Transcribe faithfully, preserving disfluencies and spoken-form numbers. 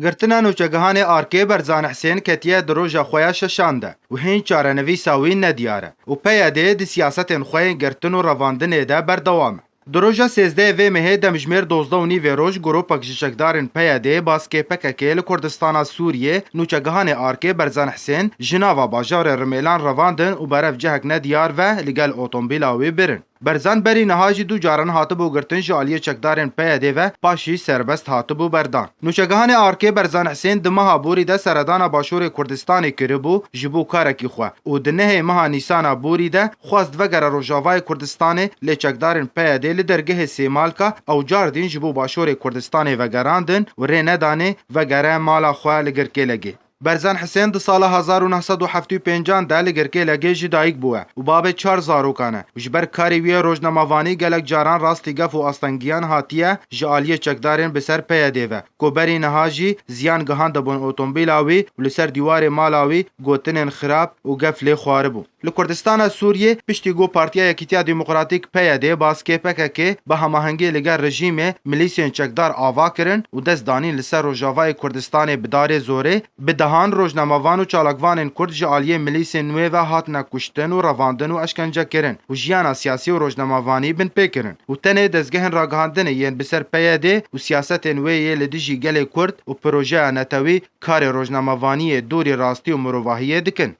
Girtina nûçegihanê Arkê Berzan Hisên ketiye di roja xwe ya şeşan de û hîn çarenivîsa wî nediyar e û P Y D di siyasetên xwe yên girtin û revandinê de berdewam e. Di roja sêzdehê vê mehê demjimêr dozdeh û nîvê roj grûpek ji çekdarên P Y D baskê P K K li Kurdistana Sûriyê nûçegihanê Arkê Berzan Hisên ji nava bajarê Rimêlan revandin û berev cihek nediyar ve li gel otomobîla wî birin. Berzan berî niha jî du caran hatibû girtin ji aliyê çekdarên P Y D ve, paşî serbest hatibû berdan. Nûçegihanê Arkê Berzan Hisên di meha borî de seredana Başûrê Kurdistanê kiribû ji bo karekî xwe û di nehê meha Nîsana borî de xwest vegere Rojavayê Kurdistanê, lê çekdarên P Y D li dergehê Sêmalka ew cardîn ji bo Başûrê Kurdistanê vegerandin û rê nedanê vegere mala xwe li Girkêlegê. Berzan Hisên di sala hezar û neh sed û heftê û pêncan de li Girkêlegê ji dayik bûye û babê çar zarokan e û ji ber karê wî yê rojnamevanî gelek caran rastî gef û astengiyan hatiye ji aliyê çekdarên bi ser P Y D ve, ku berî niha jî ziyan gihandibûn otomobîla wî û li ser dîwarê mala wî gotinên xirab û gef lê xwaribû. Li Kurdistana Sûriyê, piştî ku Partiya Yekîtiya Demokratîk P Y D baskê P K K bi hemahengî li gel rejîmê milîsên çekdar ava kirin û dest danîn li ser Rojavayê Kurdistanê bi darê zorê, bi dehan rojnamevan û çalakvanên Kurd ji aliyê milîsên wê ve hatine kuştin û revandin û eşkence kirin û jiyana siyasî û rojnamevanî binpê kirin û tenê dezgehên ragihandinê yên bi ser P Y D û siyasetên wê yê li dijî gelê Kurd û projeya netewî karê rojnamevaniyê dûrî rastî û mirovahiyê dikin.